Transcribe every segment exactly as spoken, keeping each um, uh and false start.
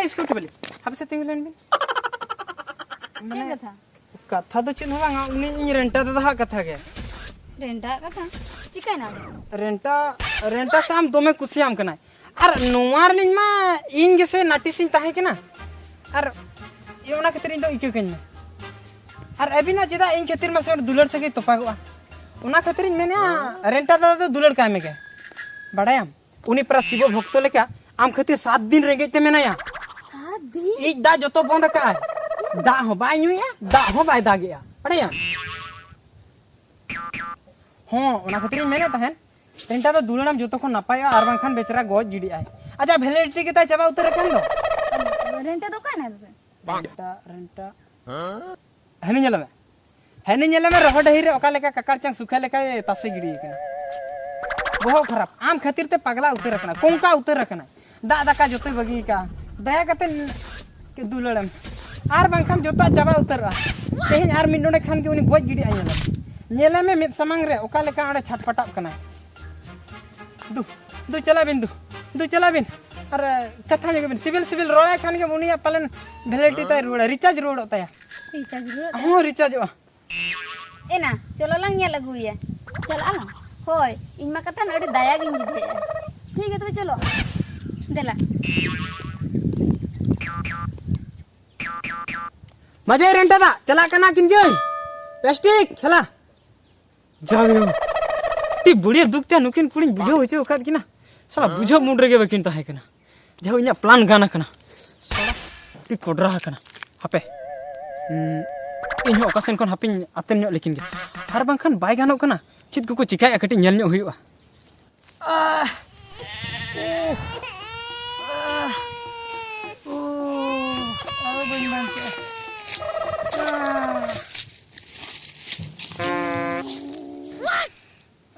Biscuit ᱵᱟᱹᱞᱤ᱾ ᱦᱟᱯᱮ ᱥᱮ ᱛᱤᱸᱜᱩ ᱞᱮᱱ ᱵᱤᱱ᱾ ᱪᱮᱫ ᱢᱟᱱᱮ, ᱠᱟᱛᱷᱟ? ᱠᱟᱛᱷᱟ ᱫᱚ ᱪᱮᱫ ᱦᱚᱸ ᱵᱟᱝᱟ, ᱩᱱᱤ ᱤᱧ ᱨᱮᱱᱴᱟ ᱫᱟᱫᱟ ᱦᱟᱜ ᱠᱟᱛᱷᱟ ᱜᱮ᱾ ᱨᱮᱱᱴᱟ ᱠᱟᱛᱷᱟ? ᱪᱤᱠᱟᱹᱭᱱᱟ ᱟᱫᱚ? ᱨᱮᱱᱴᱟ, ᱨᱮᱱᱴᱟ ᱥᱮ ᱟᱢ ᱫᱚᱢᱮ ᱠᱩᱥᱤᱭᱟᱢ ᱠᱟᱱᱟᱭ᱾ ᱟᱨ ᱱᱚᱣᱟ ᱨᱤᱱᱤᱡ ᱢᱟ ᱤᱧ ᱜᱮᱥᱮ ᱱᱟᱴᱤᱥ ᱤᱧ ᱛᱟᱦᱮᱸ ᱠᱟᱱᱟ᱾ ᱟᱨ ᱚᱱᱟ ᱠᱷᱟᱹᱛᱤᱨ ᱤᱧ ᱫᱚ ᱤᱠᱟᱹ ᱠᱟᱹᱧ ᱢᱮ᱾ ᱟᱨ ᱟᱹᱵᱤᱱᱟᱜ ᱪᱮᱫᱟᱜ ᱤᱧ ᱠᱷᱟᱹᱛᱤᱨ ᱢᱟᱥᱮ ᱫᱩᱞᱟᱹᱲ ᱥᱟᱹᱜᱟᱹᱭ ᱛᱚᱯᱟᱜᱚᱜᱼᱟ? ᱚᱱᱟ ᱠᱷᱟᱹᱛᱤᱨ ᱤᱧ ᱢᱮᱱᱮᱫᱼᱟ, ᱨᱮᱱᱴᱟ ᱫᱟᱫᱟ ᱫᱚ ᱫᱩᱞᱟᱹᱲ ᱠᱟᱭ ᱢᱮᱜᱮ᱾ ᱵᱟᱲᱟᱭᱟᱢ, ᱩᱱᱤ ᱯᱮᱨᱟ ᱥᱤᱵᱚ ᱵᱷᱚᱠᱛᱚ ᱞᱮᱠᱟ ᱟᱢ ᱠᱷᱟᱹᱛᱤᱨ ᱥᱟᱛ ᱫᱤᱱ ᱨᱮᱸᱜᱮᱡ ᱛᱮ ᱢᱮᱱᱟᱭᱟ᱾ ᱥᱟᱛ ᱫᱤᱱ? ᱤᱡ ᱫᱟᱜ ᱡᱚᱛᱚ ᱵᱚᱱᱫ ᱟᱠᱟᱫᱼᱟᱭ᱾ ᱫᱟᱜ ᱦᱚᱸ ᱵᱟᱭ ᱧᱩᱭᱟ, ᱫᱟᱜ ᱦᱚᱸ ᱵᱟᱭ ᱫᱟᱜᱮᱜᱼᱟ᱾ ᱵᱟᱲᱟᱭᱟᱢ? ᱦᱚᱸ, ᱚᱱᱟ ᱠᱷᱟᱹᱛᱤᱨ ᱤᱧ ᱢᱮᱱᱮᱫ ᱛᱟᱦᱮᱸᱫ, ᱨᱮᱱᱴᱟ ᱫᱚ ᱫᱩᱞᱟᱹᱲᱟᱢ ᱡᱚᱛᱚ ᱠᱷᱚᱱ ᱱᱟᱯᱟᱭᱚᱜᱼᱟ, ᱟᱨ ᱵᱟᱝᱠᱷᱟᱱ ᱵᱮᱪᱟᱨᱟ ᱜᱚᱡ ᱜᱤᱰᱤᱜᱼᱟᱭ᱾ ᱟᱪᱪᱷᱟ, validity ᱜᱮᱛᱟᱭ ᱪᱟᱵᱟ ᱩᱛᱟᱹᱨ ᱟᱠᱟᱱ ᱫᱚ᱾ ᱨᱮᱱᱴᱟ ᱫᱚ ᱚᱠᱟᱭᱱᱟᱭ ᱛᱚᱵᱮ? ᱨᱮᱱᱴᱟ, ᱨᱮᱱᱴᱟ᱾ ᱦᱟᱹᱱᱤ ᱧᱮᱞᱮ ᱢᱮ, ᱦᱟᱹᱱᱤ ᱧᱮᱞᱮ ᱢᱮ, ᱨᱚᱦᱚ ᱰᱟᱹᱦᱤ ᱨᱮ ᱚᱠᱟ ᱞᱮᱠᱟ ᱠᱟᱠᱟᱲ ᱪᱟᱝ ᱥᱩᱠᱷᱟᱹ ᱞᱮᱠᱟᱭ ᱛᱟᱥᱮ ᱜᱤᱰᱤ ᱟᱠᱟᱱᱟ᱾ ᱵᱚᱦᱚᱜ ᱠᱷᱟᱨᱟᱯ, ᱟᱢ ᱠᱷᱟᱹᱛᱤᱨ ᱛᱮ ᱯᱟᱜᱽᱞᱟ ᱩᱛᱟᱹᱨ ᱟᱠᱟᱱᱟ, ᱠᱚᱝᱠᱟ ᱩᱛᱟᱹᱨ ᱟᱠᱟᱱᱟ᱾ ᱫᱟᱜ ᱫᱟᱠᱟ ᱡᱚᱛᱚᱭ ᱵᱟᱹᱜᱤ ᱟᱠᱟᱫᱼᱟ᱾ ᱫᱟᱭᱟ ᱠᱟᱛᱮ ᱫᱩᱞᱟᱹᱲᱮᱢ, ᱟᱨ ᱵᱟᱝᱠᱷᱟᱱ ᱡᱚᱛᱚᱣᱟᱜ ᱪᱟᱵᱟ ᱩᱛᱟᱹᱨᱚᱜᱼᱟ᱾ ᱛᱮᱦᱮᱧ ᱟᱨ ᱢᱤᱫ ᱰᱚᱸᱰᱮ ᱠᱷᱟᱱ ᱜᱮ ᱩᱱᱤ ᱜᱚᱡ ᱜᱤᱰᱤᱜᱼᱟ᱾ ᱧᱮᱞᱮ ᱢᱮ, ᱧᱮᱞᱮ ᱢᱮ ᱢᱮᱫ ᱥᱟᱢᱟᱝ ᱨᱮ ᱚᱠᱟ ᱞᱮᱠᱟ ᱚᱸᱰᱮ ᱪᱷᱟᱴᱯᱟᱴᱟᱜ ᱠᱟᱱᱟᱭ᱾ ᱫᱩ, ᱫᱩ ᱪᱟᱞᱟᱜ ᱵᱤᱱ, ᱫᱩ, ᱫᱩ ᱪᱟᱞᱟᱜ ᱵᱤᱱ᱾ ᱟᱨ ᱠᱟᱛᱷᱟ ᱧᱚᱜ ᱵᱤᱱ, ᱥᱤᱵᱤᱞ ᱥᱤᱵᱤᱞ ᱨᱚᱲᱟᱭ ᱠᱷᱟᱱ ᱜᱮ ᱩᱱᱤᱭᱟᱜ ᱯᱟᱞᱮᱱ validity ᱛᱟᱭ ᱨᱩᱣᱟᱹᱲᱟ, recharge ᱨᱩᱣᱟᱹᱲᱚᱜ ᱛᱟᱭᱟ᱾ ᱨᱤᱪᱟᱨᱡᱽ ᱦᱩᱭᱩᱜ ᱛᱟᱭᱟ? ᱦᱚᱸ, ᱨᱤᱪᱟᱨᱡᱚᱜᱼᱟ᱾ ᱮᱱᱟ, ᱪᱚᱞᱚ ᱞᱟᱝ ᱧᱮᱞ ᱟᱹᱜᱩᱭᱟ᱾ ᱪᱟᱞᱟᱜ ᱟᱞᱟᱝ? ᱦᱳᱭ, ᱤᱧ ᱢᱟ ᱠᱟᱛᱷᱟᱱ ᱟᱹᱰᱤ ᱫᱟᱭᱟ ᱜᱤᱧ ᱵᱩᱡᱷᱟᱹᱣᱮᱫᱼᱟ᱾ ᱴᱷᱤᱠ ᱜᱮᱭᱟ, ᱛᱚᱵᱮ ᱪᱚᱞᱚ᱾ ᱫᱮᱞᱟ᱾ ᱢᱟᱡᱷᱮ ᱨᱮᱱᱴᱟ ᱫᱟ, ᱪᱟᱞᱟᱜ ᱠᱟᱱᱟ ᱠᱤᱱ ᱡᱟᱹᱭ᱾ ᱯᱮᱥᱴᱤᱠ, ᱠᱷᱮᱞᱟ᱾ ᱡᱟᱣ ᱭᱳ᱾ ᱟᱹᱰᱤ ᱵᱩᱲᱤᱭᱟᱹ ᱫᱩᱠ ᱛᱮ ᱱᱩᱠᱤᱱ ᱠᱩᱲᱤᱧ ᱵᱩᱡᱷᱟᱹᱣ ᱦᱚᱪᱚ ᱟᱠᱟᱫ ᱠᱤᱱᱟ᱾ ᱥᱟᱞᱟ ᱵᱩᱡᱷᱟᱹᱣ ᱢᱩᱰ ᱨᱮᱜᱮ ᱵᱟᱹᱠᱤᱱ ᱛᱟᱦᱮᱸ ᱠᱟᱱᱟ᱾ ᱡᱟᱦᱳ, ᱤᱧᱟᱹᱜ ᱯᱞᱟᱱ ᱜᱟᱱ ᱟᱠᱟᱱᱟ᱾ ᱥᱟᱞᱟ, ᱟᱹᱰᱤ ᱠᱚᱰᱨᱟ ᱟᱠᱟᱱᱟ᱾ ᱦᱟᱯᱮ, ᱦᱩᱸ, ᱤᱧ ᱦᱚᱸ ᱚᱠᱟ ᱥᱮᱱ ᱠᱷᱚᱱ ᱦᱟᱯᱮᱧ ᱟᱛᱮᱱ ᱧᱚᱜ ᱞᱮᱠᱤᱱ ᱜᱮ᱾ ᱟᱨ ᱵᱟᱝᱠᱷᱟᱱ ᱵᱟᱭ ᱜᱟᱱᱚᱜ ᱠᱟᱱᱟ᱾ ᱪᱮᱫ ᱠᱚᱠᱚ ᱪᱤᱠᱟᱹᱭᱮᱫᱼᱟ, ᱠᱟᱹᱴᱤᱡ ᱧᱮᱞ ᱧᱚᱜ ᱦᱩᱭᱩᱜᱼᱟ᱾ ᱟᱦ! ᱩᱦ! ᱟᱦ! ᱩᱦ! ᱟᱨᱚ ᱵᱟᱹᱧ ᱵᱟᱧᱪᱟᱜᱼᱟ᱾ ᱟᱦ!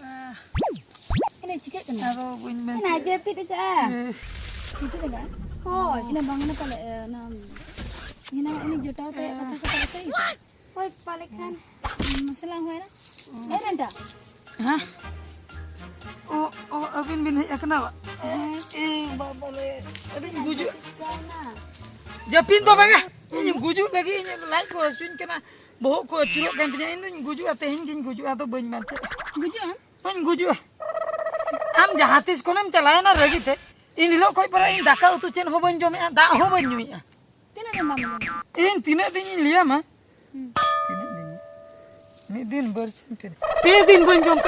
ᱟᱦ! ᱮᱱᱮ ᱪᱤᱠᱟᱹᱜ ᱠᱟᱱᱟ? ᱟᱨᱚ ᱵᱟᱹᱧ ᱮᱱᱟ ᱵᱟᱧᱪᱟᱜᱼᱟ᱾ ᱡᱟᱹᱯᱤᱫ ᱟᱠᱟᱫᱼᱟ᱾ ᱮᱦ! ᱱᱤᱛᱚᱜ ᱫᱚ ᱵᱟᱝ? ᱦᱳᱭ᱾ ᱮᱱᱟ ᱵᱟᱝ ᱚᱱᱟ ᱯᱟᱞᱮ, ᱮ, ᱚᱱᱟ ᱮᱱᱟ ᱩᱱᱤ ᱡᱚᱴᱟᱣ ᱛᱮ ᱠᱟᱛᱷᱟ ᱠᱟᱛᱷᱟ ᱮᱥᱮ? ᱦᱳᱭ, ᱯᱟᱞᱮ ᱠᱷᱟᱱ᱾ ᱢᱟᱥᱮ ᱞᱟᱝ ᱦᱚᱭᱱᱟ᱾ ᱮ ᱨᱮᱱᱴᱟ᱾ ᱦᱮᱸ? ᱚ, ᱚ, ᱟᱹᱵᱤᱱ ᱵᱤᱱ ᱦᱮᱡ ᱟᱠᱟᱱᱟ? ᱮ, ᱵᱟᱵᱟ ᱨᱮ, ᱟᱹᱞᱤᱧ ᱜᱩᱡᱩᱜ᱾ ᱡᱟᱹᱯᱤᱫ ᱫᱚ ᱵᱟᱝᱟ, ᱤᱧ ᱜᱩᱡᱩᱜ ᱞᱟᱹᱜᱤᱫ, ᱤᱧᱟᱹᱜ ᱞᱟᱡ ᱠᱚ ᱦᱟᱹᱥᱩᱧ ᱠᱟᱱᱟ, ᱵᱚᱦᱚᱜ ᱠᱚ ᱟᱹᱪᱩᱨᱚᱜ ᱠᱟᱱ ᱛᱤᱧᱟ᱾ ᱤᱧ ᱫᱩᱧ ᱜᱩᱡᱩᱜᱼᱟ, ᱛᱮᱦᱮᱧ ᱜᱤᱧ ᱜᱩᱡᱩᱜᱼᱟ, ᱟᱫᱚ ᱵᱟᱹᱧ ᱵᱟᱧᱪᱟᱜᱼᱟ᱾ ᱜᱩᱡᱩᱜ ᱟᱢ? ᱦᱚᱧ ᱜᱩᱡᱩᱜᱼᱟ᱾ ᱟᱢ ᱡᱟᱦᱟᱸ ᱛᱤᱥ ᱠᱷᱚᱱᱮᱢ ᱪᱟᱞᱟᱣᱮᱱᱟ ᱨᱟᱹᱜᱤ ᱛᱮ, ᱤᱱ ᱦᱤᱞᱳᱜ ᱠᱷᱚᱡ ᱯᱚᱨᱮ ᱤᱧ ᱫᱟᱠᱟ ᱩᱛᱩ ᱪᱮᱫ ᱦᱚᱸ ᱵᱟᱹᱧ ᱡᱚᱢᱮᱜᱼᱟ, ᱫᱟᱜ ᱦᱚᱸ ᱵᱟᱹᱧ ᱧᱩᱭᱮᱜᱼᱟ᱾ ᱛᱤᱱᱟᱹᱜ ᱫᱤᱱ ᱵᱟᱢ ᱡᱚᱢ? ᱤᱧ ᱛᱤᱱᱟᱹᱜ ᱫᱤᱱ ᱤᱧ ᱞᱟᱹᱭᱟᱢᱟ? ᱦᱩᱸ᱾ ᱛᱤᱱᱟᱹᱜ ᱫᱤᱱ? ᱢᱤᱫ ᱫᱤᱱ, ᱵᱟᱨ ᱥᱤᱧ, ᱯᱮ ᱫᱤᱱ᱾ ᱯᱮ ᱫᱤᱱ ᱵᱟᱢ ᱡᱚᱢ?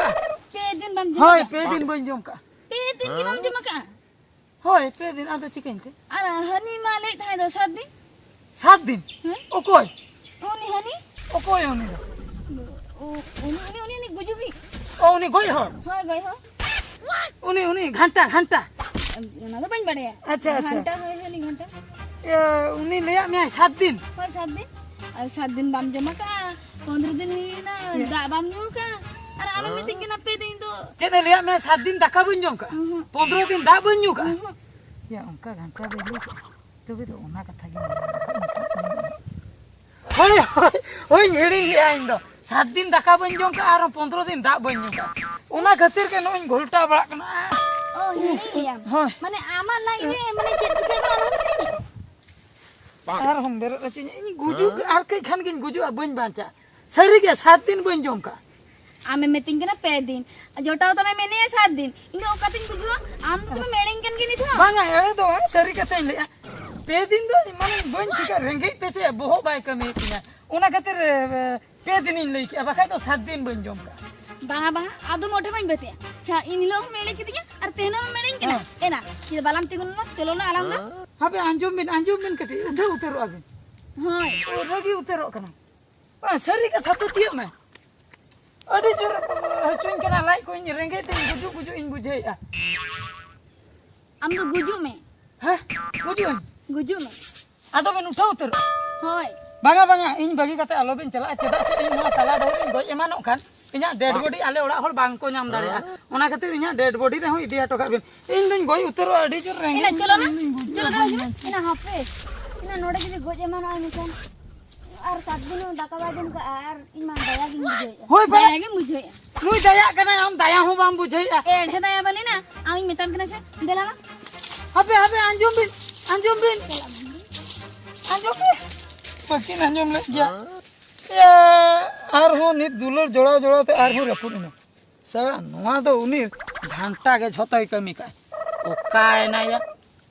ᱦᱳᱭ, ᱠᱟᱜᱼᱟ? ᱯᱮ ᱫᱤᱱ ᱵᱟᱹᱧ ᱡᱚᱢ ᱠᱟᱜᱼᱟ᱾ ᱯᱮ ᱫᱤᱱ ᱜᱮ ᱵᱟᱢ ᱡᱚᱢ ᱠᱟᱜᱼᱟ? ᱦᱳᱭ, ᱯᱮ ᱫᱤᱱ᱾ ᱟᱫᱚ ᱪᱤᱠᱟᱹᱧ ᱛᱮ? ᱟᱨ ᱦᱟᱹᱱᱤ ᱢᱟ ᱞᱟᱹᱭᱮᱫ ᱛᱟᱦᱮᱸ ᱫᱚ ᱥᱟᱛ ᱫᱤᱱ᱾ ᱥᱟᱛ ᱫᱤᱱ? ᱦᱮᱸ? ᱚᱠᱚᱭ? ᱩᱱᱤ ᱦᱟᱹᱱᱤ᱾ ᱚᱠᱚᱭ ᱩᱱᱤ ᱫᱚ? ᱩ-, ᱩᱱᱤ, ᱩᱱᱤ, ᱩᱱᱤ, ᱩᱱᱤ ᱜᱩᱡᱩᱜᱤᱡ᱾ ᱚ, ᱩᱱᱤ ᱜᱚᱡ ᱦᱚᱲ? ᱦᱳᱭ, ᱜᱚᱡ ᱦᱚᱲ᱾ ᱩᱱᱤ, ᱩᱱᱤ ᱜᱷᱟᱱᱴᱟ, ᱜᱷᱟᱱᱴᱟ᱾ ᱚᱱᱟ ᱫᱚ ᱵᱟᱹᱧ ᱵᱟᱲᱟᱭᱟ᱾ ᱟᱪᱪᱷᱟ, ᱟᱪᱪᱷᱟ᱾ ᱜᱷᱟᱱᱴᱟ, ᱦᱳᱭ, ᱦᱳᱭ, ᱩᱱᱤ ᱜᱷᱟᱱᱴᱟ᱾ ᱤᱭᱟᱹ, ᱩᱱᱤ ᱞᱟᱹᱭᱟᱜ ᱢᱮᱭᱟᱭ ᱥᱟᱛ ᱫᱤᱱ? ᱦᱳᱭ, ᱥᱟᱛ ᱫᱤᱱ᱾ ᱟᱨ ᱥᱟᱛ ᱫᱤᱱ ᱵᱟᱢ ᱡᱚᱢ ᱟᱠᱟᱫᱼᱟ, ᱯᱚᱱᱨᱚ ᱫᱤᱱ ᱦᱩᱭᱮᱱᱟ, ᱤᱭᱟᱹ᱾ ᱫᱟᱜ ᱵᱟᱢ ᱧᱩ ᱟᱠᱟᱫᱼᱟ, ᱟᱨ ᱟᱢᱮᱢ ᱢᱤᱛᱟᱹᱧ ᱠᱟᱱᱟ ᱯᱮ ᱫᱤᱱ ᱫᱚ᱾ ᱪᱮᱫ ᱮ ᱞᱟᱹᱭᱟᱜ ᱢᱮᱭᱟ? ᱥᱟᱛ ᱫᱤᱱ ᱫᱟᱠᱟ ᱵᱟᱹᱧ ᱡᱚᱢ ᱠᱟᱜᱼᱟ, ᱩᱸᱦᱩᱸ᱾ ᱯᱚᱱᱨᱚ ᱫᱤᱱ ᱫᱟᱜ ᱵᱟᱹᱧ ᱧᱩ ᱠᱟᱜᱼᱟ᱾ ᱩᱸᱦᱩᱸ᱾ ᱭᱟ, ᱚᱱᱠᱟ ᱜᱷᱟᱱᱴᱟ ᱫᱚᱭ ᱞᱟᱹᱭ ᱠᱮᱫ᱾ ᱛᱚᱵᱮ ᱫᱚ ᱚᱱᱟ ᱠᱟᱛᱷᱟ ᱜᱮ ᱢᱮᱱᱟᱜᱼᱟ᱾ ᱦᱳᱭ, ᱦᱳᱭ, ᱦᱳᱭ, ᱦᱤᱲᱤᱧ ᱞᱮᱜᱼᱟ ᱤᱧ ᱫᱚ᱾ ᱥᱟᱛ ᱫᱤᱱ ᱫᱟᱠᱟ ᱵᱟᱹᱧ ᱡᱚᱢ ᱠᱟᱜᱼᱟ, ᱟᱨᱦᱚᱸ ᱯᱚᱱᱨᱚ ᱫᱤᱱ ᱫᱟᱜ ᱵᱟᱹᱧ ᱧᱩ ᱠᱟᱜᱼᱟ᱾ ᱚᱱᱟ ᱠᱷᱟᱹᱛᱤᱨ ᱜᱮ ᱱᱚᱜᱼᱚᱭ ᱤᱧ ᱜᱷᱚᱞᱴᱟᱣ ᱵᱟᱲᱟᱜ ᱠᱟᱱᱟ᱾ ᱚ, ᱦᱤᱲᱤᱧ ᱞᱮᱜᱼᱟᱢ᱾ ᱦᱳᱭ᱾ ᱢᱟᱱᱮ ᱟᱢᱟᱜ ᱞᱟᱡ ᱨᱮ, ᱢᱟᱱᱮ ᱪᱮᱫ ᱪᱤᱠᱟᱹᱜ ᱠᱟᱱᱟ, ᱚᱱᱟ ᱦᱚᱸᱢ ᱦᱤᱲᱤᱧ ᱞᱮᱜᱼᱟ? ᱟᱨᱦᱚᱸᱢ ᱵᱮᱨᱮᱫ ᱦᱚᱪᱚᱧᱟ᱾ ᱤᱧ ᱜᱩᱡᱩᱜ, ᱟᱨ ᱠᱟᱹᱡ ᱠᱷᱟᱱ ᱜᱤᱧ ᱜᱩᱡᱩᱜᱼᱟ, ᱵᱟᱹᱧ ᱵᱟᱧᱪᱟᱜᱼᱟ᱾ ᱥᱟᱹᱨᱤᱜᱮ, ᱥᱟᱛ ᱫᱤᱱ ᱵᱟᱹᱧ ᱡᱚᱢ ᱠᱟᱜᱼᱟ᱾ ᱟᱢᱮᱢ ᱢᱤᱛᱟᱹᱧ ᱠᱟᱱᱟ ᱯᱮ ᱫᱤᱱ, ᱡᱚᱴᱟᱣ ᱛᱟᱢᱮ ᱢᱮᱱᱮᱭᱟ ᱥᱟᱛ ᱫᱤᱱ, ᱤᱧ ᱫᱚ ᱚᱠᱟᱛᱤᱧ ᱵᱩᱡᱷᱟᱹᱣᱟ? ᱟᱢ ᱫᱚ ᱛᱚᱵᱮᱢ ᱮᱲᱮᱧ ᱠᱟᱱ ᱜᱮᱭᱟ ᱱᱤᱛ ᱦᱚᱸ᱾ ᱵᱟᱝᱟ, ᱮᱲᱮ ᱫᱚ ᱵᱟᱝ, ᱥᱟᱹᱨᱤ ᱠᱟᱛᱷᱟᱧ ᱞᱟᱹᱭᱟ᱾ ᱯᱮ ᱫᱤᱱ ᱫᱚ ᱢᱟᱱᱮ ᱵᱟᱹᱧ ᱪᱤᱠᱟᱹ, ᱨᱮᱸᱜᱮᱡ ᱛᱮ ᱪᱮᱫ ᱵᱚᱦᱚᱜ ᱵᱟᱭ ᱠᱟᱹᱢᱤᱭᱮᱫ ᱛᱤᱧᱟ, ᱚᱱᱟ ᱠᱷᱟᱹᱛᱤᱨ, ᱮ, ᱯᱮ ᱫᱤᱱᱤᱧ ᱞᱟᱹᱭ ᱠᱮᱜᱼᱟ, ᱵᱟᱠᱷᱟᱡ ᱫᱚ ᱥᱟᱛ ᱫᱤᱱ ᱵᱟᱹᱧ ᱡᱚᱢ ᱠᱟᱜᱼᱟ᱾ ᱵᱟᱝᱟ, ᱵᱟᱝᱟ, ᱟᱫᱚ ᱢᱚᱴᱷᱮ ᱵᱟᱹᱧ ᱯᱟᱹᱛᱭᱟᱹᱜᱼᱟ᱾ ᱦᱮᱸ, ᱤᱱ ᱦᱤᱞᱳᱜ ᱦᱚᱸᱢ ᱮᱲᱮ ᱠᱤᱫᱤᱧᱟ ᱟᱨ ᱛᱮᱦᱮᱧ ᱦᱚᱸᱢ ᱮᱲᱮᱧ ᱠᱟᱱᱟ᱾ ᱦᱮᱸ᱾ ᱮᱱᱟ, ᱪᱮᱫ ᱵᱟᱞᱟᱝ ᱛᱤᱸᱜᱩ ᱞᱮᱱᱟ? ᱪᱚᱞᱚ ᱱᱟ ᱟᱞᱟᱝ ᱫᱚ᱾ ᱦᱟᱯᱮ, ᱟᱸᱡᱚᱢ ᱵᱤᱱ, ᱟᱸᱡᱚᱢ ᱵᱤᱱ ᱠᱟᱹᱴᱤᱡ, ᱩᱴᱷᱟᱹᱣ ᱩᱛᱟᱹᱨᱚᱜᱼᱟ ᱵᱤᱱ᱾ ᱦᱳᱭ᱾ ᱳ, ᱨᱟᱹᱜᱤ ᱩᱛᱟᱹᱨᱚᱜ ᱠᱟᱱᱟ᱾ ᱵᱟᱝ, ᱥᱟᱹᱨᱤ ᱠᱟᱛᱷᱟ, ᱯᱟᱹᱛᱭᱟᱹᱜ ᱢᱮ᱾ ᱟᱹᱰᱤ ᱡᱳᱨ ᱦᱟᱹᱥᱩᱧ ᱠᱟᱱᱟ ᱞᱟᱡ ᱠᱚ, ᱤᱧ ᱨᱮᱸᱜᱮᱡ ᱛᱮᱧ ᱜᱩᱡᱩᱜ ᱜᱩᱡᱩᱜ ᱤᱧ ᱵᱩᱡᱷᱟᱹᱣᱮᱫᱼᱟ᱾ ᱟᱢ ᱫᱚ ᱜᱩᱡᱩᱜ ᱢᱮ᱾ ᱦᱮᱸ? ᱜᱩᱡᱩᱜ ᱟᱹᱧ? ᱜᱩᱡᱩᱜ ᱢᱮ᱾ ᱟᱫᱚ ᱵᱮᱱ ᱩᱴᱷᱟᱹᱣ ᱩᱛᱟᱹᱨᱚᱜᱼᱟ? ᱦᱳᱭ᱾ ᱵᱟᱝᱟ, ᱵᱟᱝᱟ, ᱤᱧ ᱵᱟᱹᱜᱤ ᱠᱟᱛᱮ ᱟᱞᱚ ᱵᱮᱱ ᱪᱟᱞᱟᱜᱼᱟ, ᱪᱮᱫᱟᱜ ᱥᱮ ᱤᱧ ᱱᱚᱣᱟ ᱛᱟᱞᱟ ᱰᱟᱹᱦᱤ ᱨᱤᱧ ᱜᱚᱡ ᱮᱢᱟᱱᱚᱜ ᱠᱷᱟᱱ ᱤᱧᱟᱹᱜ dead body ᱟᱞᱮ ᱚᱲᱟᱜ ᱦᱚᱲ ᱵᱟᱝ ᱠᱚ ᱧᱟᱢ ᱫᱟᱲᱮᱭᱟᱜᱼᱟ᱾ ᱚᱱᱟ ᱠᱷᱟᱹᱛᱤᱨ ᱤᱧᱟᱹᱜ dead body ᱨᱮᱦᱚᱸ ᱤᱫᱤ ᱦᱚᱴᱚ ᱠᱟᱜ ᱵᱮᱱ᱾ ᱤᱧ ᱫᱩᱧ ᱜᱚᱡ ᱩᱛᱟᱹᱨᱚᱜᱼᱟ, ᱟᱹᱰᱤ ᱡᱳᱨ ᱨᱮᱸᱜᱮᱡ ᱮᱱᱟ, ᱪᱚᱞᱚ ᱱᱟ, ᱤᱧ ᱫᱩᱧ ᱜᱩᱡᱩᱜᱼᱟ, ᱪᱚᱞᱚ ᱱᱟ, ᱵᱟᱹᱧ ᱦᱤᱡᱩᱜ, ᱵᱟᱧᱪᱟᱜᱼᱟ᱾ ᱮᱱᱟ, ᱦᱟᱯᱮ᱾ ᱮᱱᱟ, ᱱᱚᱰᱮ ᱡᱩᱫᱤ ᱜᱚᱡ ᱮᱢᱟᱱᱚᱜᱼᱟ ᱢᱮᱱᱠᱷᱟᱱ, ᱟᱨ ᱥᱟᱛ ᱫᱤᱱ ᱦᱚᱸ ᱫᱟᱠᱟ ᱵᱟᱭ ᱡᱚᱢ ᱠᱟᱜᱼᱟ, ᱟᱨ ᱤᱧ ᱢᱟ ᱫᱟᱭᱟ ᱜᱤᱧ ᱵᱩᱡᱷᱟᱹᱣᱮᱫᱼᱟ᱾ ᱦᱳᱭ, ᱵᱟᱭ- ᱫᱟᱭᱟ ᱜᱮᱢ ᱵᱩᱡᱷᱟᱹᱣᱮᱫᱼᱟ᱾ ᱱᱩᱭ ᱫᱟᱭᱟᱜ ᱠᱟᱱᱟᱭ, ᱟᱢ ᱫᱟᱭᱟ ᱦᱚᱸ ᱵᱟᱢ ᱵᱩᱡᱷᱟᱹᱣᱮᱫᱼᱟ᱾ ᱮ, ᱮᱲᱮ ᱫᱟᱭᱟ ᱵᱟᱹᱞᱤᱱᱟ, ᱟᱢᱤᱧ ᱢᱮᱛᱟᱢ ᱠᱟᱱᱟ ᱥᱮ, ᱫᱮᱞᱟ ᱞᱟᱝ᱾ ᱦᱟᱯᱮ, ᱦᱟᱯᱮ, ᱟᱸᱡᱚᱢ ᱵᱤᱱ, ᱟᱸᱡᱚᱢ ᱵᱤᱱ, ᱟᱸᱡᱚᱢ ᱵᱤᱱ᱾ ᱵᱟᱹᱠᱤᱱ ᱟᱸᱡᱚᱢ ᱞᱮᱫ ᱜᱮᱭᱟ᱾ ᱮᱭᱟ, ᱟᱨᱦᱚᱸ ᱱᱤᱛ ᱫᱩᱞᱟᱹᱲ ᱡᱚᱲᱟᱣ ᱡᱚᱲᱟᱣ ᱛᱮ ᱟᱨᱦᱚᱸ ᱨᱟᱹᱯᱩᱫ ᱮᱱᱟ᱾ ᱥᱟᱞᱟ, ᱱᱚᱣᱟ ᱫᱚ ᱩᱱᱤ ᱜᱷᱟᱱᱴᱟ ᱜᱮ ᱡᱷᱚᱛᱚᱭ ᱠᱟᱹᱢᱤ ᱠᱟᱜᱼᱟᱭ᱾ ᱚᱠᱟᱭᱮᱱᱟᱭᱟ?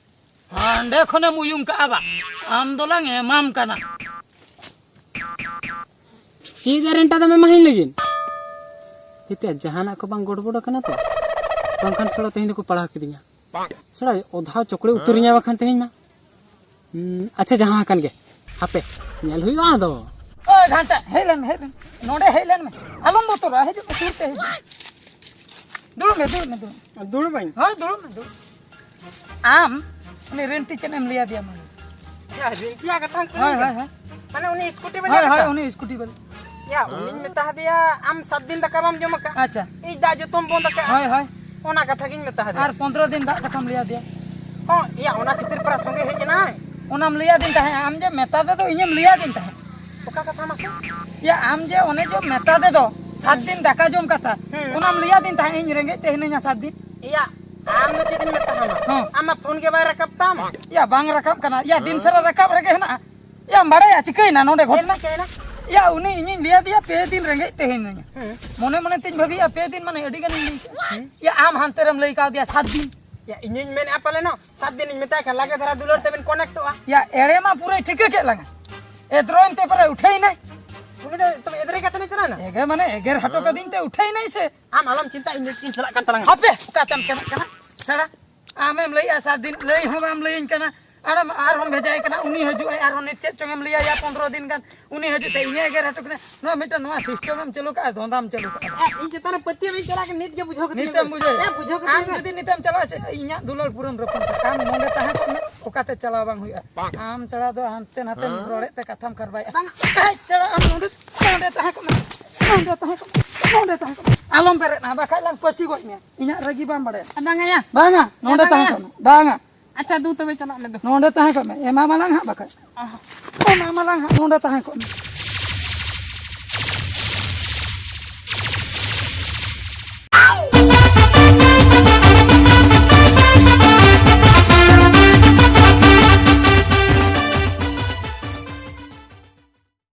ᱦᱟᱸᱰᱮ ᱠᱷᱚᱱᱮᱢ ᱩᱭᱩᱝ ᱠᱟᱜᱼᱟ ᱵᱟ, ᱟᱢ ᱫᱚᱞᱟᱝ ᱮᱢᱟᱢ ᱠᱟᱱᱟ᱾ ᱪᱮᱫ ᱨᱮᱱᱴᱟ ᱫᱚᱢ ᱮᱢᱟᱦᱟᱹᱧ ᱞᱟᱹᱜᱤᱫ? ᱦᱤᱛᱮ ᱡᱟᱦᱟᱱᱟᱜ ᱠᱚ ᱵᱟᱝ ᱜᱚᱲᱵᱚᱲ ᱠᱟᱱᱟ ᱛᱚ? ᱵᱟᱝᱠᱷᱟᱱ ᱥᱚᱲᱟ ᱛᱮᱦᱮᱧ ᱫᱚᱠᱚ ᱯᱟᱲᱟᱣ ᱠᱤᱫᱤᱧᱟ᱾ ᱥᱚᱲᱟ ᱚᱫᱷᱟᱣ ᱪᱚᱠᱲᱮ ᱩᱛᱟᱹᱨᱤᱧᱟ ᱵᱟᱠᱷᱟᱱ ᱛᱮᱦᱮᱧ ᱢᱟ᱾ ᱦᱩᱸ, ᱟᱪᱪᱷᱟ, ᱡᱟᱦᱟᱸ ᱟᱠᱟᱱ ᱜᱮ, ᱦᱟᱯᱮ, ᱧᱮᱞ ᱦᱩᱭᱩᱜᱼᱟ ᱟᱫᱚ᱾ ᱳᱭ ᱜᱷᱟᱱᱴᱟ, ᱦᱮᱡ ᱞᱮᱱ ᱢᱮ, ᱦᱮᱡ ᱞᱮᱱ ᱢᱮ᱾ ᱱᱚᱰᱮ ᱦᱮᱡ ᱞᱮᱱ ᱢᱮ, ᱟᱞᱚᱢ ᱵᱚᱛᱚᱨᱚᱜᱼᱟ, ᱦᱤᱡᱩᱜ ᱢᱮ, ᱥᱩᱨ ᱛᱮ ᱦᱤᱡᱩᱜ ᱢᱮ᱾ ᱫᱩᱲᱩᱵ ᱢᱮ, ᱫᱩᱲᱩᱵ ᱢᱮ, ᱫᱩᱲᱩᱵ ᱢᱮ᱾ ᱫᱩᱲᱩᱵ ᱟᱹᱧ? ᱦᱳᱭ, ᱫᱩᱲᱩᱵ ᱢᱮ, ᱫᱩᱲᱩᱵ᱾ ᱟᱢ ᱩᱱᱤ ᱨᱮᱱᱴᱤ ᱪᱮᱫ ᱮᱢ ᱞᱟᱹᱭ ᱟᱫᱮᱭᱟ ᱢᱟ? ᱭᱟ, ᱨᱤᱱᱴᱤᱭᱟᱜ ᱠᱟᱛᱷᱟᱢ ᱠᱩᱞᱤ ᱦᱳᱭ, ᱠᱟᱱᱟ? ᱦᱳᱭ, ᱦᱳᱭ᱾ ᱢᱟᱱᱮ ᱩᱱᱤ ᱥᱠᱩᱴᱤ ᱵᱟᱞᱟ ᱦᱳᱭ, ᱦᱳᱭ, ᱠᱟᱛᱷᱟ? ᱩᱱᱤ ᱥᱠᱩᱴᱤ ᱵᱟᱞᱟ᱾ ᱭᱟ, ᱩᱱᱤᱧ ᱢᱮᱛᱟ ᱫᱮᱭᱟ, "ᱟᱢ ᱥᱟᱛ ᱫᱤᱱ ᱫᱟᱠᱟ ᱵᱟᱢ ᱡᱚᱢ ᱟᱠᱟᱫ?" ᱟᱪᱪᱷᱟ᱾ ᱤᱧ ᱫᱟᱜ ᱡᱚᱛᱚᱢ ᱵᱚᱱᱫ ᱟᱠᱟᱫ᱾ ᱦᱳᱭ, ᱦᱳᱭ᱾ ᱚᱱᱟ ᱠᱟᱛᱷᱟ ᱜᱤᱧ ᱢᱮᱛᱟ ᱫᱮᱭᱟ᱾ ᱟᱨ ᱯᱚᱱᱫᱽᱨᱚ ᱫᱤᱱ ᱫᱟᱜ ᱠᱟᱛᱷᱟᱢ ᱞᱟᱹᱭ ᱟᱫᱮᱭᱟ? ᱦᱚᱸ, ᱭᱟ, ᱚᱱᱟ ᱠᱷᱟᱹᱛᱤᱨ ᱯᱟᱨᱟ ᱥᱚᱸᱜᱮ ᱦᱮᱡ ᱮᱱᱟᱭ᱾ ᱚᱱᱟᱢ ᱞᱟᱹᱭ ᱟᱹᱫᱤᱧ ᱛᱟᱦᱮᱸᱫ, ᱟᱢ ᱡᱮ ᱢᱮᱛᱟ ᱫᱮ ᱫᱚ ᱤᱧᱮᱢ ᱞᱟᱹᱭ ᱟᱹᱫᱤᱧ ᱛᱟᱦᱮᱸᱫ᱾ ᱚᱠᱟ ᱠᱟᱛᱷᱟ ᱢᱟᱥᱮ? ᱭᱟ, ᱟᱢ ᱡᱮ ᱚᱱᱮ ᱡᱮ ᱢᱮᱛᱟ ᱫᱮ ᱫᱚ, ᱥᱟᱛ ᱫᱤᱱ ᱫᱟᱠᱟ ᱡᱚᱢ ᱠᱟᱛᱷᱟ, ᱦᱩᱸ᱾ ᱚᱱᱟᱢ ᱞᱟᱹᱭ ᱟᱹᱫᱤᱧ ᱛᱟᱦᱮᱸᱫ, ᱤᱧ ᱨᱮᱸᱜᱮᱡ ᱛᱮ ᱦᱤᱱᱟᱹᱧᱟ ᱥᱟᱛ ᱫᱤᱱ᱾ ᱭᱟ, ᱟᱢ ᱫᱚ ᱪᱮᱫ ᱤᱧ ᱢᱮᱛᱟᱢᱟ? ᱦᱚᱸ᱾ ᱟᱢ ᱢᱟ ᱯᱷᱳᱱ ᱜᱮ ᱵᱟᱭ ᱨᱟᱠᱟᱵ ᱛᱟᱢ᱾ ᱭᱟ, ᱵᱟᱝ ᱨᱟᱠᱟᱵ ᱠᱟᱱᱟ᱾ ᱭᱟ, ᱫᱤᱱ ᱥᱟᱨᱟ ᱨᱟᱠᱟᱵ ᱨᱮᱜᱮ ᱦᱮᱱᱟᱜᱼᱟ᱾ ᱭᱟᱢ ᱵᱟᱲᱟᱭᱟ ᱪᱤᱠᱟᱹᱭᱮᱱᱟ ᱱᱚᱰᱮ ᱪᱮᱫ ᱜᱷᱚᱴᱚᱱᱟ? ᱪᱤᱠᱟᱹᱭᱮᱱᱟ? ᱭᱟ, ᱩᱱᱤ ᱤᱧᱤᱧ ᱞᱟᱹᱭ ᱟᱫᱮᱭᱟ ᱯᱮ ᱫᱤᱱ ᱨᱮᱸᱜᱮᱡ ᱛᱮ ᱦᱤᱱᱟᱹᱧᱟ᱾ ᱦᱩᱸ᱾ ᱢᱚᱱᱮ ᱢᱚᱱᱮ ᱛᱤᱧ ᱵᱷᱟᱹᱵᱤᱭᱟ ᱯᱮ ᱫᱤᱱ ᱢᱟᱱᱮ ᱟᱹᱰᱤ ᱜᱟᱱᱤᱧ ᱞᱟᱹᱭ ᱠᱮᱫᱼᱟ᱾ ᱦᱩᱸ᱾ ᱭᱟ, ᱟᱢ ᱦᱟᱱᱛᱮ ᱨᱮᱢ ᱞᱟᱹᱭ ᱠᱟᱣᱫᱮᱭᱟ ᱥᱟᱛ ᱫᱤᱱ᱾ ᱭᱟ, ᱤᱧᱤᱧ ᱢᱮᱱᱮᱫᱼᱟ ᱯᱟᱞᱮ ᱱᱚ ᱥᱟᱛ ᱫᱤᱱᱤᱧ ᱢᱮᱛᱟᱭ ᱠᱷᱟᱱ ᱞᱟᱜᱮ ᱫᱷᱟᱨᱟ ᱫᱩᱞᱟᱹᱲ ᱛᱮᱵᱤᱱ ᱠᱚᱱᱮᱠᱴᱚᱜᱼᱟ᱾ ᱭᱟ, ᱮᱲᱮ ᱢᱟ ᱯᱩᱨᱟᱹᱭ ᱴᱷᱤᱠᱟᱹ ᱠᱮᱫ ᱞᱟᱝᱟ᱾ ᱮᱫᱽᱨᱚᱭᱮᱱ ᱛᱮ ᱯᱟᱨᱮ ᱩᱴᱷᱟᱹᱭᱮᱱᱟᱭ᱾ ᱩᱱᱤ ᱫᱚ ᱛᱚᱵᱮ ᱮᱫᱽᱨᱮ ᱠᱟᱛᱮ ᱞᱮ ᱪᱟᱞᱟᱣ ᱮᱱᱟ? ᱮᱜᱮ ᱢᱟᱱᱮ ᱮᱜᱮᱨ ᱦᱚᱴᱚ ᱠᱟᱹᱫᱤᱧ ᱛᱮ ᱩᱴᱷᱟᱹᱭᱮᱱᱟᱭ ᱥᱮ᱾ ᱟᱢ ᱟᱞᱚᱢ ᱪᱤᱱᱛᱟᱹᱜᱼᱟ, ᱤᱧ ᱫᱚ ᱪᱤᱱ ᱪᱟᱞᱟᱜ ᱠᱟᱱ ᱛᱟᱞᱟᱝᱟ᱾ ᱦᱟᱯᱮ, ᱚᱠᱟᱛᱮᱢ ᱪᱟᱞᱟᱜ ᱠᱟᱱᱟ? ᱥᱮᱬᱟ, ᱟᱢᱮᱢ ᱞᱟᱹᱭᱮᱜᱼᱟ ᱥᱟᱛ ᱫᱤᱱ, ᱞᱟᱹᱭ ᱦᱚᱸ ᱵᱟᱢ ᱞᱟᱹᱭᱟᱹᱧ ᱠᱟᱱᱟ᱾ ᱟᱨᱮᱢ, ᱟᱨᱦᱚᱸᱢ ᱵᱷᱮᱡᱟᱭᱮ ᱠᱟᱱᱟ, ᱩᱱᱤ ᱦᱤᱡᱩᱜᱼᱟᱭ, ᱟᱨᱦᱚᱸ ᱱᱤᱛ ᱪᱮᱫ ᱪᱚᱝ ᱮᱢ ᱞᱟᱹᱭᱟᱭᱟ, ᱯᱚᱱᱫᱽᱨᱚ ᱫᱤᱱ ᱜᱟᱱ ᱩᱱᱤ ᱦᱤᱡᱩᱜ ᱛᱮ ᱤᱧᱮ ᱮᱜᱮᱨ ᱦᱚᱴᱚ ᱠᱟᱱᱟ᱾ ᱱᱚᱣᱟ ᱢᱤᱫᱴᱟᱝ ᱱᱚᱣᱟ system ᱮᱢ ᱪᱟᱹᱞᱩ ᱠᱟᱜᱼᱟ, ᱫᱷᱚᱸᱫᱟᱢ ᱪᱟᱹᱞᱩ ᱠᱟᱜᱼᱟ᱾ ᱦᱮᱸ, ᱤᱧ ᱪᱮᱛᱟᱱ ᱨᱮ ᱯᱟᱹᱛᱭᱟᱹᱣ ᱤᱧ ᱪᱟᱞᱟᱜ ᱠᱟᱱᱟ, ᱱᱤᱛ ᱜᱮ ᱵᱩᱡᱷᱟᱹᱣ ᱠᱟᱹᱫᱤᱧᱟ᱾ ᱱᱤᱛᱮᱢ ᱵᱩᱡᱷᱟᱹᱣ? ᱦᱮᱸ, ᱵᱩᱡᱷᱟᱹᱣ ᱠᱟᱹᱫᱤᱧᱟ᱾ ᱟᱢ ᱡᱩᱫᱤ ᱱᱤᱛᱮᱢ ᱪᱟᱞᱟᱜᱼᱟ ᱥᱮ, ᱤᱧᱟᱹᱜ ᱫᱩᱞᱟᱹᱲ ᱯᱩᱨᱟᱹᱢ ᱨᱟᱹᱯᱩᱫ ᱠᱟᱜᱼᱟ᱾ ᱟᱢ ᱱᱚᱰᱮ ᱛᱟᱦᱮᱸ ᱠᱚᱜ ᱢᱮ, ᱚᱠᱟᱛᱮ ᱪᱟᱞᱟᱣ ᱵᱟᱝ ᱦᱩᱭᱩᱜᱼᱟ᱾ ᱟᱢ ᱪᱷᱟᱲᱟ ᱫᱚ ᱦᱟᱱᱛᱮ ᱱᱟᱛᱮᱢ ᱨᱚᱲᱮᱫ ᱛᱮ ᱠᱟᱛᱷᱟᱢ ᱠᱷᱟᱨᱵᱟᱭᱮᱫᱼᱟ᱾ ᱵᱟᱝ᱾ ᱟᱡ ᱪᱷᱟᱲᱟ ᱟᱢ ᱱᱚᱰᱮ, ᱱᱚᱰᱮ ᱛᱟᱦᱮᱸ ᱠᱚᱜ ᱢᱮ, ᱱᱚᱰᱮ ᱛᱟᱦᱮᱸ ᱠᱚᱜ ᱢᱮ, ᱱᱚᱰᱮ ᱛᱟᱦᱮᱸ ᱠᱚᱜ ᱢᱮ᱾ ᱟᱞᱚᱢ ᱵᱮᱨᱮᱫᱼᱟ, ᱵᱟᱠᱷᱟᱡ ᱞᱟᱝ ᱯᱟᱹᱥᱤ ᱜᱚᱡ ᱢᱮᱭᱟ᱾ ᱤᱧᱟᱹᱜ ᱨᱟᱹᱜᱤ ᱵᱟᱢ ᱵᱟᱲᱟᱭᱟ᱾ ᱵᱟᱝᱟ ᱭᱟ᱾ ᱵᱟᱝᱟ, ᱱᱚᱰᱮ ᱵᱟᱝᱟ ᱛᱟᱦᱮᱸ ᱭᱟ᱾ ᱠᱚᱜ ᱢᱮ᱾ ᱵᱟᱝᱟ᱾ ᱟᱪᱪᱷᱟ, ᱫᱩ ᱛᱚᱵᱮ ᱪᱟᱞᱟᱜ ᱢᱮ ᱫᱩ᱾ ᱱᱚᱰᱮ ᱛᱟᱦᱮᱸ ᱠᱚᱜ ᱢᱮ, ᱮᱢᱟᱢᱟᱞᱟᱝ ᱦᱟᱸᱜ ᱵᱟᱠᱷᱟᱡ᱾ ᱚ᱾ ᱮᱢᱟᱢᱟᱞᱟᱝ ᱦᱟᱸᱜ, ᱱᱚᱰᱮ ᱛᱟᱦᱮᱸ ᱠᱚᱜ ᱢᱮ᱾